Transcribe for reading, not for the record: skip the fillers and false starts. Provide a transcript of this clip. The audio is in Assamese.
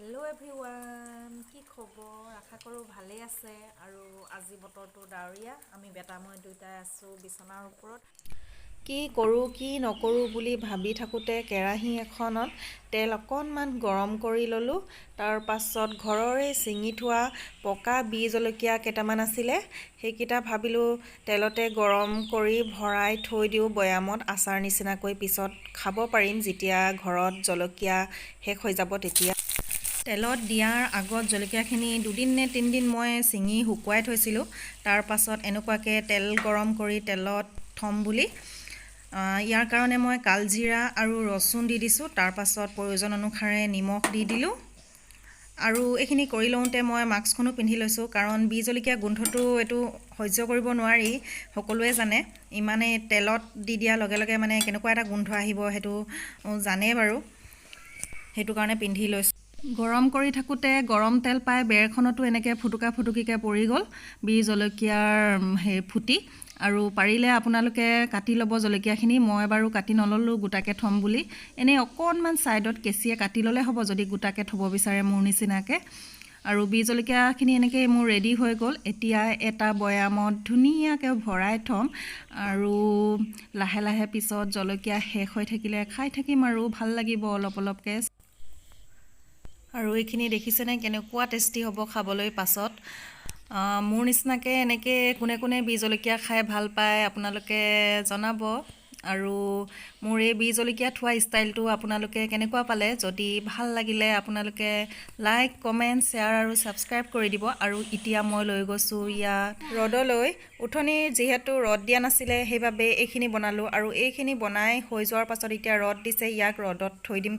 হেল্ল' এভৰিৱান, কি খবৰ? আশা কৰোঁ ভালেই আছে। আৰু আজি বতৰটো ডাৱৰীয়া। আমি বেটা মই দুয়োটাই আছোঁ বিচনাৰ ওপৰত। কি কৰোঁ কি নকৰোঁ বুলি ভাবি থাকোঁতে কেৰাহী এখনত তেল অকণমান গৰম কৰি ল'লোঁ। তাৰ পাছত ঘৰৰে ছিঙি থোৱা পকা বি জলকীয়া কেইটামান আছিলে, সেইকেইটা ভাবিলোঁ তেলতে গৰম কৰি ভৰাই থৈ দিওঁ বৈয়ামত, আচাৰ নিচিনাকৈ পিছত খাব পাৰিম যেতিয়া ঘৰত জলকীয়া শেষ হৈ যাব তেতিয়া। তেলত দিয়াৰ আগত জলকীয়াখিনি দুদিন নে তিনিদিন মই ছিঙি শুকুৱাই থৈছিলোঁ। তাৰ পাছত এনেকুৱাকৈ তেল গৰম কৰি তেলত থ'ম বুলি। ইয়াৰ কাৰণে মই কালজিৰা আৰু ৰচুন দি দিছোঁ। তাৰ পাছত প্ৰয়োজন অনুসাৰে নিমখ দি দিলোঁ। আৰু এইখিনি কৰি লওঁতে মই মাস্কখনো পিন্ধি লৈছোঁ, কাৰণ বি জলকীয়া গোন্ধটো এইটো সহ্য কৰিব নোৱাৰি, সকলোৱে জানে। ইমানেই তেলত দি দিয়াৰ লগে লগে মানে কেনেকুৱা এটা গোন্ধ আহিব, সেইটো জানেই বাৰু। সেইটো কাৰণে পিন্ধি লৈছোঁ। গৰম কৰি থাকোঁতে গৰম তেল পাই বেৰখনতো এনেকৈ ফুটুকা ফুটুকিকৈ পৰি গ'ল বি জলকীয়াৰ সেই ফুটি। আৰু পাৰিলে আপোনালোকে কাটি ল'ব জলকীয়াখিনি। মই বাৰু কাটি নল'লোঁ গোটাকৈ থ'ম বুলি। এনেই অকণমান ছাইডত কেঁচিয়ে কাটি ল'লে হ'ব, যদি গোটাকৈ থ'ব বিচাৰে মোৰ নিচিনাকৈ। আৰু বি জলকীয়াখিনি এনেকৈ মোৰ ৰেডি হৈ গ'ল। এতিয়া এটা বৈয়ামত ধুনীয়াকৈ ভৰাই থ'ম আৰু লাহে লাহে পিছত জলকীয়া শেষ হৈ থাকিলে খাই থাকিম আৰু ভাল লাগিব অলপ অলপকৈ। আৰু এইখিনি দেখিছেনে, কেনেকুৱা টেষ্টি হ'ব খাবলৈ পাছত। মোৰ নিচিনাকৈ এনেকৈ কোনে কোনে বি জলকীয়া খাই ভাল পায়, আপোনালোকে জনাব। আৰু মোৰ এই বি জলকীয়া থোৱা ষ্টাইলটো আপোনালোকে কেনেকুৱা পালে? যদি ভাল লাগিলে আপোনালোকে লাইক, কমেণ্ট, শ্বেয়াৰ আৰু ছাবস্ক্ৰাইব কৰি দিব। আৰু এতিয়া মই লৈ গৈছোঁ ইয়াত ৰ'দলৈ। উঠনিৰ যিহেতু ৰ'দ দিয়া নাছিলে, সেইবাবে এইখিনি বনালোঁ। আৰু এইখিনি বনাই হৈ যোৱাৰ পাছত এতিয়া ৰ'দ দিছে, ইয়াক ৰ'দত থৈ দিম।